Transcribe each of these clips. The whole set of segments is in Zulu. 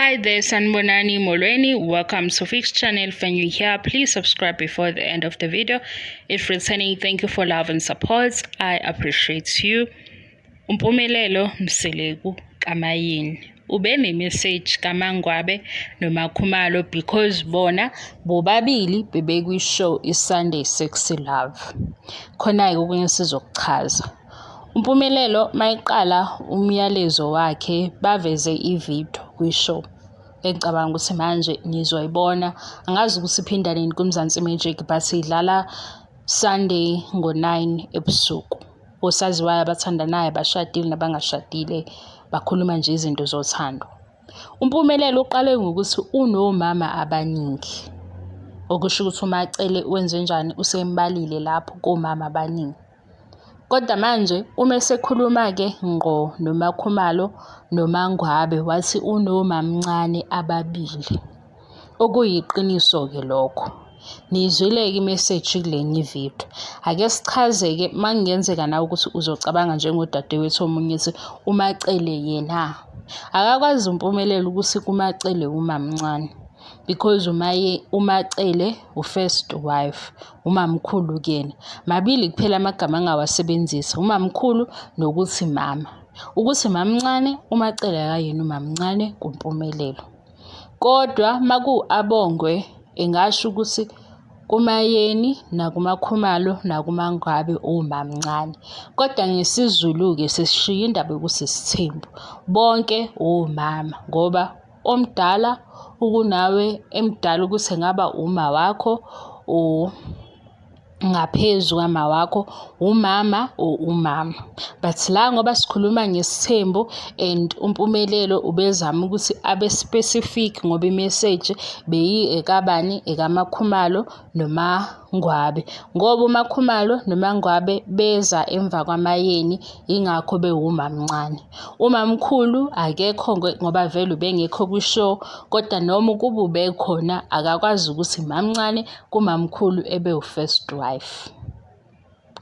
Hi there, Sanibonani Molweni. Welcome to Fix Channel. If you're here, please subscribe before the end of the video. If returning, thank you for love and support. I appreciate you. Umpumelelo Mseleku kaMayeni ube ne-message kaMangwabe noMakhumalo because bona bobabili bebekwi-show i-Sunday Sexy Love. Khona-ke okunye sizokuchaza. Umpumelelo mayiqala umyalezo wakhe baveze ividiyo kwi-show engicabanga ukuthi manje nizoyibona. Angazi ukuthi iphinda nini kuMzansi Magic, but idlala Sunday ngo-9 ebusuku. Osaziwayo abathandanayo, abashadile nabangashadile, bakhuluma nje izinto zothando. Umpumelelo uqale ngokuthi unomama abaningi, okusho ukuthi uMaCele wenzenjani, usembalile lapho komama abaningi. Kodwa manje uma esekhuluma-ke ngqo noMakhumalo noMaNgwabe wathi unomamncane ababili, okuyiqiniso-ke lokho. Niyizwile-ke imeseji kulenye ividiyo. Ake sichaze-ke uma kungenzeka nawe ukuthi uzocabanga njengodadewethu omunye ethi uMaCele yena. Akakwazi uMpumelelo ukuthi kuMaCele umamncane because uMaCele u-first wife, umamkhulu kuyena. Mabili kuphela amagama angawasebenzisa, umamkhulu nokuthi mama. Ukuthi mamncane, uMaCele akayena umamncane kuMpumelelo. Kodwa maku-Abongwe engasho ukuthi kuMayeni nakuMakhumalo nakuMangwabe omamncane. Kodwa ngesiZulu-ke sesishiya indaba yokuthi isithembu. Bonke omama ngoba omdala ukunawe emdala ukuthi engaba uma wakho or ngaphezu kwama wakho, umama or umama. But la ngoba sikhuluma ngesithembu and uMpumelelo ubezama ukuthi abe specific ngoba imeseji beyi ekabani, ekaMakhumalo noMaNgwabe. Ngoba uMakhumalo noMaNgwabe beza emva kwaMayeni, ingakho bewumamncane. Umamkhulu akekho ngoba vele ubengekho kwi-show, kodwa noma ukuba ubekhona akakwazi ukuthi mamncane kumamkhulu ebe u-first wife.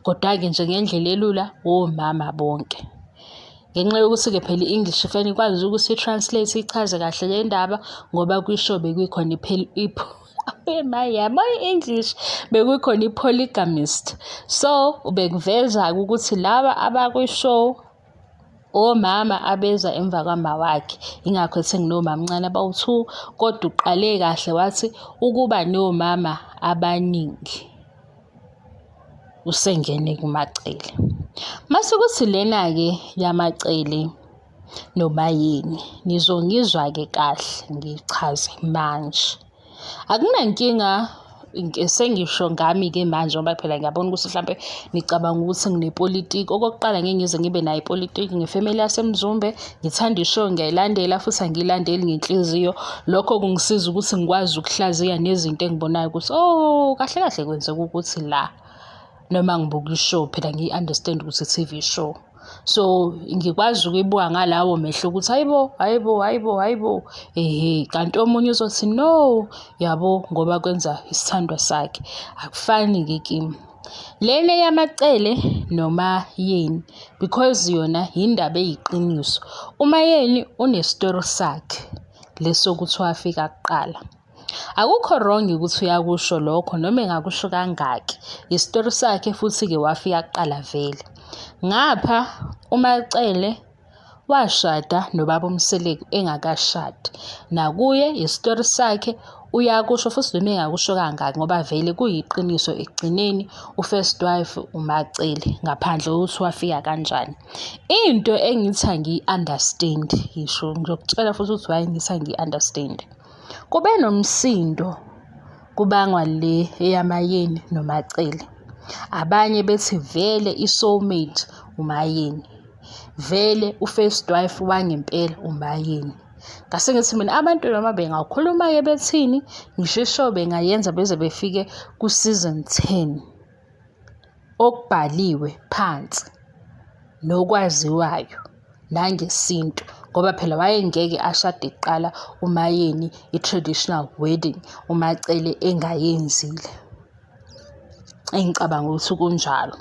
Kodwa-ke nje ngendlela elula omama bonke. Ngenxa yokuthi-ke phela i-English kufanele ikwazi ukuthi i-translate ichaze kahle le ndaba ngoba kwi-show bekukhona i-English bekukhona i-polygamist. So bekuveza-ke ukuthi laba abakwi-show omama abeza emva kwama wakhe, ingakho ethi nginomamncane abawu-2, kodwa uqale kahle wathi ukuba nomama abaningi usengene kuMaCele. Mase kuthi lena-ke yaMaCele noMayeni, nizongizwa-ke kahle ngichaze manje. Akunankinga, sengisho ngami-ke manje ngoba phela ngiyabona ukuthi mhlampe nicabanga ukuthi nginepolitiki. Okokuqala ngeke ngize ngibe nayo ipolitiki ngefemeli yaseMzumbe, ngithanda ishow ngiyayilandela futhi angiyilandeli ngenhliziyo. Lokho kungisiza ukuthi ngikwazi ukuhlaziya nezinto engibonayo ukuthi oh kahle kahle kwenzeka ukuthi la noma ngibuka ishow phela ngiyi-understand ukuthi i-T_V show. So ngikwazi ukuyibuka ngalawo mehlo ukuthi hayibo, hayibo, hayibo, hayibo, ehe. Kanti omunye uzothi no, yabo ngoba kwenza isithandwa sakhe. Akufani-ke kimi. Lena yaMaCele noMayeni because yona yindaba eyiqiniso. UMayeni unestori sakhe lesokuthi wafika kuqala. Akukho wrong ukuthi uyakusho lokho noma engakusho kangaki. Isitori sakhe futhi-ke wafika kuqala vele. Ngapha uMaCele washada nobaba uMseleku engakashadi. Nakuye isitori sakhe uyakusho futhi noma engakusho kangaki ngoba vele kuyiqiniso ekugcineni u-first wife uMaCele ngaphandle kokuthi wafika kanjani. Into engithi angiyi-understand ngisho ngizokutshela futhi ukuthi why ngithi angiyi-understand. Kube nomsindo kubangwa le eyaMayeni noMaCele. Abanye bethi vele i-soulmate uMayeni, vele u-first wife wangempela uMayeni. Ngase ngithi mina abantu noma bengakhuluma-ke bethini, ngisho ishow bengayenza beze befike ku-season 10. Okubhaliwe phansi nokwaziwayo nangesintu ngoba phela wayengeke ashade kuqala uMayeni i-traditional wedding uMaCele engayenzile. Engicabanga ukuthi kunjalo.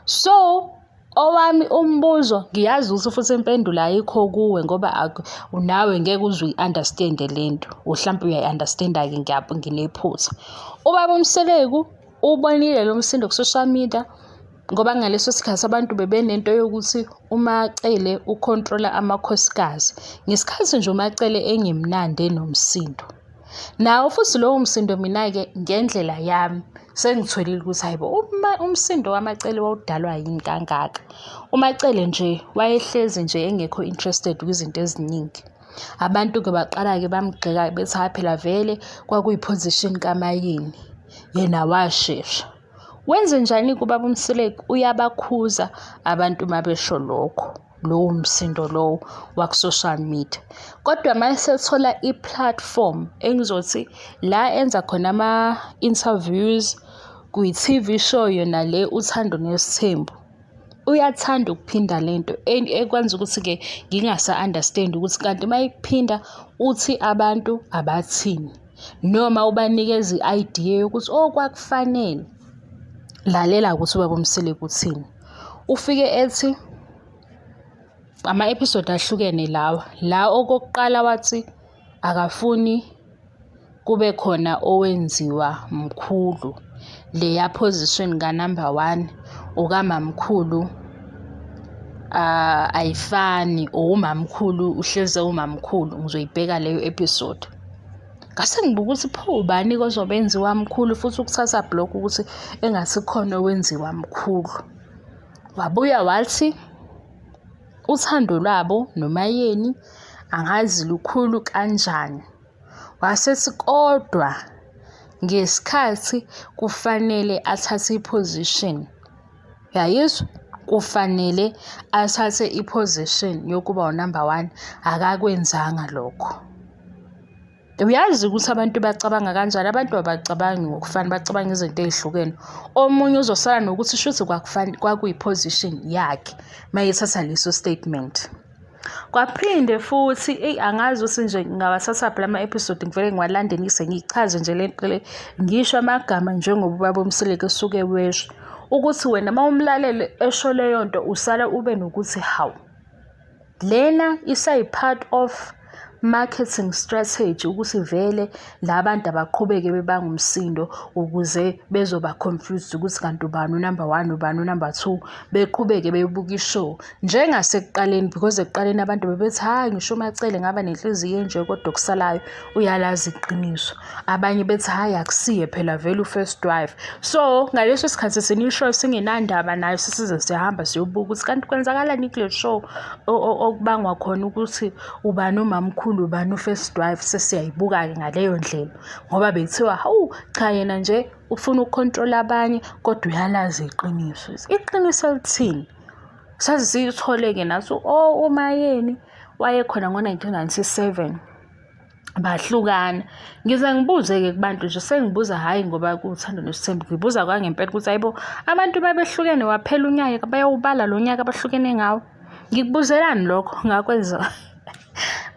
So Owami umbuzo, ngiyazi ukuthi futhi impendulo ayikho kuwe ngoba nawe ngeke uze uyi-understand-e le nto, hlampe uyayi-understand-a-ke nginephutha. Ubaba uMseleku uwubonile lo msindo ku-social media ngoba ngaleso sikhathi abantu bebenento yokuthi uMaCele ukhontrola amakhosikazi. Ngesikhathi nje uMaCele engemnandi enomsindo. Nawo futhi lowo msindo mina-ke ngendlela yami sengitholile ukuthi hhayi bo, uma umsindo kaMaCele wawudalwa yini kangaka. UMaCele nje wayehlezi nje engekho interested kwizinto eziningi. Abantu-ke baqala-ke bamgxeka bethi hhayi phela vele kwakuyi-position kaMayeni, yena washesha. Wenzenjani-ke ubaba uMseleku? Uyabakhuza abantu uma besho lokho, lowo msindo lowo waku-social media. Kodwa uma esethola i-platform engizothi la enza khona ama-interviews kwi-T_V show yona le Uthando Nesithembu, uyathanda ukuphinda le nto ekwenza ukuthi-ke ngingasa-understand ukuthi kanti uma ekuphinda uthi abantu abathini noma ubanikeza i-idea yokuthi oh kwakufanele. Lalela-ke ukuthi ubaba uMseleku uthini. Ufike ethi ama-episode ahlukene lawa, la okokuqala wathi akafuni kube khona owenziwa mkhulu, leya position ka-number one okamamkhulu ayifani or umamkhulu uhlezi ewumamkhulu, ngizoyibheka leyo episode. Ngase ngibuka ukuthi pho ubani-ke ozobe enziwa mkhulu futhi ukuthatha lokho ukuthi engathi khona owenziwa mkhulu. Wabuya wathi uthando lwabo noMayeni angazi lukhulu kanjani. Wasethi kodwa ngesikhathi kufanele athathe i-position, uyayizwa? Kufanele athathe i-position yokuba u-number one, akakwenzanga lokho. Uyazi ukuthi abantu bacabanga kanjani, abantu abacabangi ngokufana, bacabanga izinto ey'hlukene. Omunye uzosala nokuthi shuthi kwakuyi-position yakhe uma ethatha leso statement. Kwaphinde futhi, eyi angazi ukuthi nje ngingawathathaphi lama-episode ngivele ngiwalandelise ngichaze nje le nto le, ngisho amagama njengoba ubaba uMseleku esuke ewesho. Ukuthi wena uma umlalele esho leyo nto usala ube nokuthi hawu, lena isayi-part of marketing strategy ukuthi vele la bantu abaqhubeke bebanga umsindo ukuze bezoba confused ukuthi kanti ubani u-number one, ubani u-number two, beqhubeke bebuka i-show. Njengasekuqaleni because ekuqaleni abantu bebethi hhayi ngisho uMaCele ngaba nenhliziyo enje kodwa okusalayo uyalazi iqiniso. Abanye bethi hhayi akusiye phela vele u-first wife. So ngaleso sikhathi sine-show singenandaba nayo sesize siyahamba siyobuka ukuthi kanti kwenzakalani kule show okubangwa khona ukuthi ubani umamkhulu ubani u-first wife, sesiyayibuka-ke ngaleyo ndlela ngoba bekuthiwa hawu cha yena nje ufuna ukukhontrola abanye kodwa uyalazi iqiniso. Iqiniso lithini? Saze siyithole-ke nathi oh uMayeni wayekhona ngo-1997 bahlukana. Ngize ngibuze-ke kubantu nje sengibuza hhayi ngoba kuwuthando nesithembu, ngibuza kwangempela ukuthi hhayi bo abantu babehlukene waphela unyaka bayawubala lo nyaka abahlukene ngawo. Ngikubuzelani lokho? Ngakwenza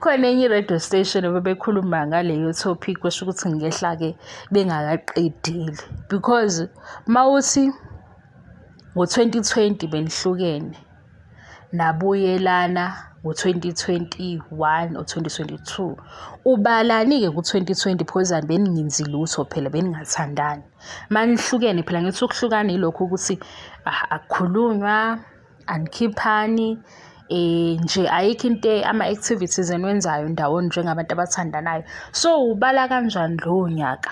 khona enye i-radio station ebebekhuluma ngaleyo topic kusho ukuthi ngehla-ke bengakaqedile because mawuthi ngo-2020 benihlukene nabuyelana ngo-2021 or 2022, ubalani-ke ku-2020 because beningenzi lutho phela beningathandani. Manihlukene phela ngithi ukuhlukana yilokhu ukuthi akukhulunywa, anikhiphani, nje ayikho into ama-activities eniwenzayo ndawonye njengabantu abathandanayo. So ubala kanjani lowo nyaka?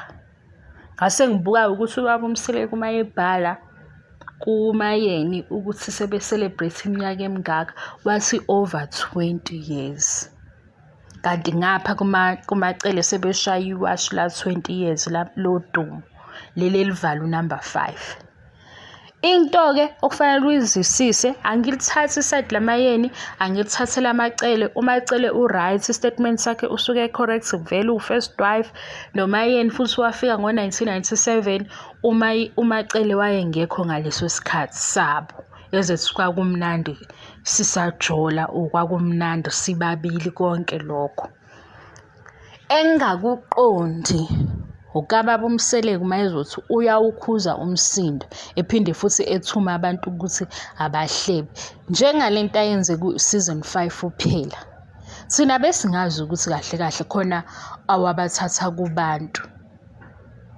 Ngase ngibuka-ke ukuthi ubaba uMseleku uma ebhala kuMayeni ukuthi sebe-celebrate iminyaka emingaka, wathi over 20 years. Kanti ngapha kuMaCele sebeshaye iwashi la-20 years lodumo, leli elivala u-number five. Into-ke okufanele uyizwisise, angilithathi i-side laMayeni, angilithathi elamaCele. UMaCele u-right, i-statement sakhe usuke e-correct vele uwu-first wife. NoMayeni futhi wafika ngo-1997, uMaCele wayengekho ngaleso sikhathi sabo. Ezethu kwakumnandi sisajola or kwakumnandi sibabili konke lokho. Engingakuqondi Okababa uMseleku uma ezothi uyawukhuza umsindo, ephinde futhi ethume abantu ukuthi abahlebe. Njengale nto ayenze ku-season 5 uphela. Thina besingazi ukuthi kahle kahle khona awabathatha kubantu.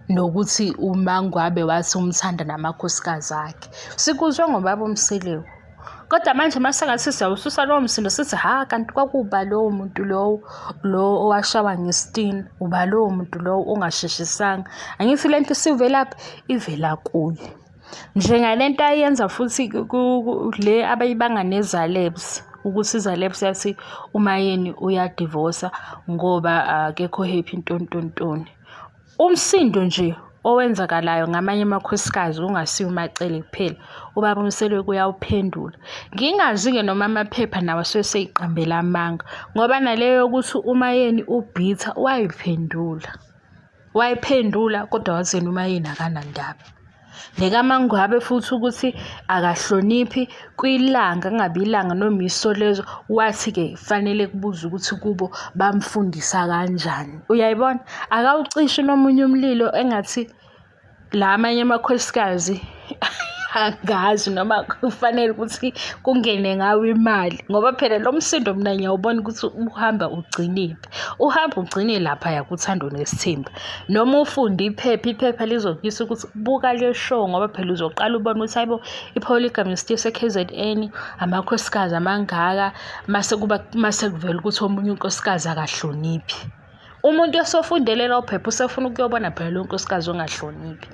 Nokuthi uMaNgwabe wathi umthanda namakhosikazi akhe. Sikuzwe ngobaba uMseleku. Kodwa manje uma sengathi siyawususa lowo msindo sithi ha kanti kwakuba lowo muntu lowo lo owashawa ngesitini, uba lowo muntu lowo ongasheshisanga. Angithi le nto isivelaphi? Ivela kuye. Njengale nto ayenza futhi le abayibanga neZalebs, ukuthi iZalebs yathi uMaYeni uyadivosa ngoba akekho happy ntontontoni. Umsindo nje owenzakalayo ngamanye amakhosikazi kungasiwo uMaCele kuphela, ubaba uMseleku uyawuphendula. Ngingazi-ke noma amaphepha nawo asuke eseyiqambela amanga ngoba naleyo yokuthi uMaYeni ubhitha wayiphendula. Wayiphendula kodwa wathi yena uMaYeni akanandaba. NekaMangwabe futhi ukuthi akahloniphi kwilanga kungabi ilanga noma iSolezwe wathi-ke fanele kubuze ukuthi kubo bamfundisa kanjani. Uyayibona? Akawucishi nomunye umlilo engathi la amanye amakhosikazi angazi noma kufanele ukuthi kungene ngawo imali ngoba phela lo msindo mina ngiyawubona ukuthi uhamba ugcinephi. Uhamba ugcine laphaya kuThando Nesithembu. Noma ufunde iphepha, iphepha lizokuyisa ukuthi buka le show ngoba phela uzoqala ubone ukuthi hayibo i-polygamist yase-K_Z_N, amakhosikazi amangaka, mase kuba mase kuvela ukuthi omunye unkosikazi akahloniphi. Umuntu esofundele lelo phepha usefuna ukuyobona phela lo nkosikazi ongahloniphi.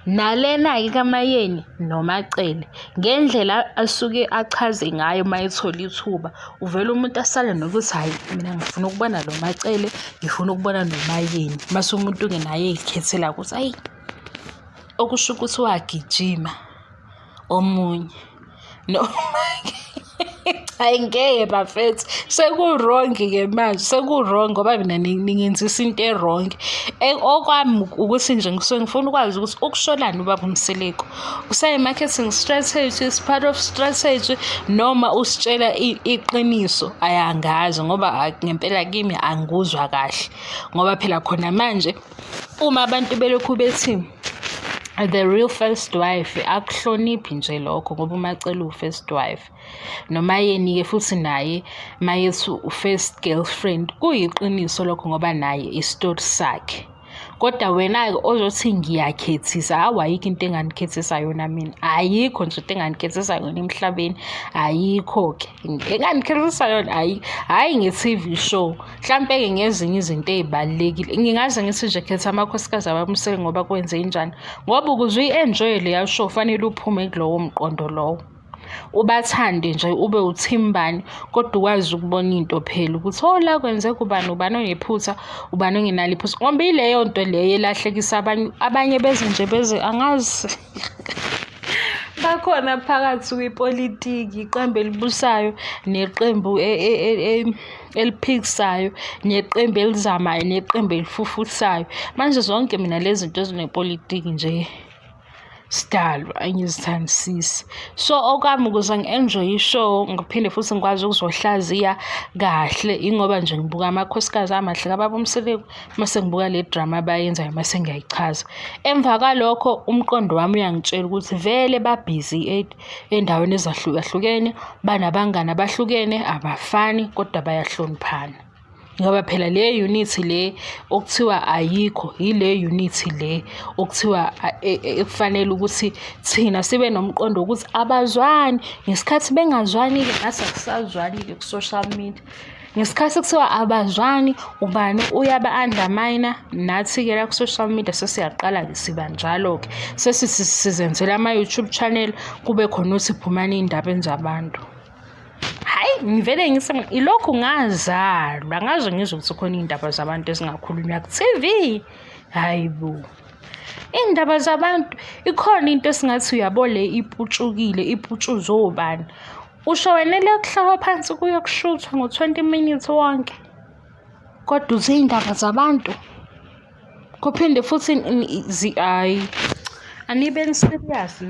Nalena-ke kaMaYeni noMaCele, ngendlela asuke achaze ngayo uma ethola ithuba, uvele umuntu asale nokuthi hhayi mina ngifuna ukubona lo MaCele, ngifuna ukubona noMaYeni. Mase umuntu-ke naye ey'khethela ukuthi hhayi, okusho ukuthi wagijima omunye. Noma-ke cha ngeke bafethu seku-wrong-ke manje seku-wrong ngoba mina ningenzisa into e-wrong. Okwami ukuthi nje ngisuke ngifuna ukwazi ukuthi ukusholani ubaba uMseleku. Usayi-marketing strategy, is part of strategy noma usitshela iqiniso ayangazi ngoba ngempela kimi angikuzwa kahle. Ngoba phela khona manje uma abantu belokhu bethi the real first wife akuhloniphi nje lokho ngoba uMaCele uwu-first wife. NoMaYeni-ke futhi naye mayethi u-first girlfriend kuyiqiniso lokho ngoba naye isitori sakhe. Kodwa wena-ke ozothi ngiyakhethisa, hawu ayikho into enganikhethisa yona mina. Ayikho nje into enganikhethisa yona emhlabeni, ayikho-ke. Enganikhethisa yona ayikho, hhayi nge-T_V show. Mhlampe-ke ngezinye izinto ey'balulekile. Ngingaze ngithi nje khetha amakhosikazi abaMseleku ngoba kwenzenjani. Ngoba ukuze uyi-enjoy-e leya show fanele uphume kulowo mqondo lowo. Ubathande nje ube u-team bani kodwa ukwazi ukubona into phela ukuthi oh la kwenzeka ubani, ubani onephutha, ubani ongenalo iphutha. Ngoba ileyo nto leyo elahlekisa abanye, abanye beze nje beze angazi. Bakhona phakathi kwipolitiki, iqembu elibusayo neqembu eliphikisayo, neqembu elizamayo, neqembu elifufuthayo. Manje zonke mina lezi zinto ezinepolitiki nje sidalwa angizithandisisi. So okwami ukuze ngi-enjoy-e i-show ngiphinde futhi ngikwazi ukuzohlaziya kahle ingoba nje ngibuka amakhosikazi amahle kababa uMseleku mase ngibuka le drama abayenzayo mase ngiyayichaza. Emva kwalokho umqondo wami uyangitshela ukuthi vele babhizi ey'ndaweni ezahlukahlukene, banabangani abahlukene, abafani kodwa bayahloniphana. Ngoba phela le unity le okuthiwa ayikho, yile unity le okuthiwa ekufanele ukuthi thina sibe nomqondo wokuthi abazwani. Ngesikhathi bengazwani-ke nathi asisazwani-ke ku-social media. Ngesikhathi kuthiwa abazwani, ubani uyaba-undermine-a, nathi-ke la ku-social media sesiyaqala-ke siba njalo-ke. Sesithi sizenzela ama-YouTube channel, kube khona othi phumani ey'ndabeni zabantu. Hhayi, ngivele ngithi mina ilokhu ngazalwa ngaze ngizwe ukuthi khona iy'ndaba zabantu ezingakhulunywa ku-T_V. Hhayi bo. Iy'ndaba zabantu, ikhona into esingathi uyabo le iputshukile, iputshuzwe obani. Usho wena le kuhlalwa phansi kuyokushuthwa ngo-20 minutes wonke. Kodwa uthi iy'ndaba zabantu. Kuphinde futhi hhayi, anibeni serious na.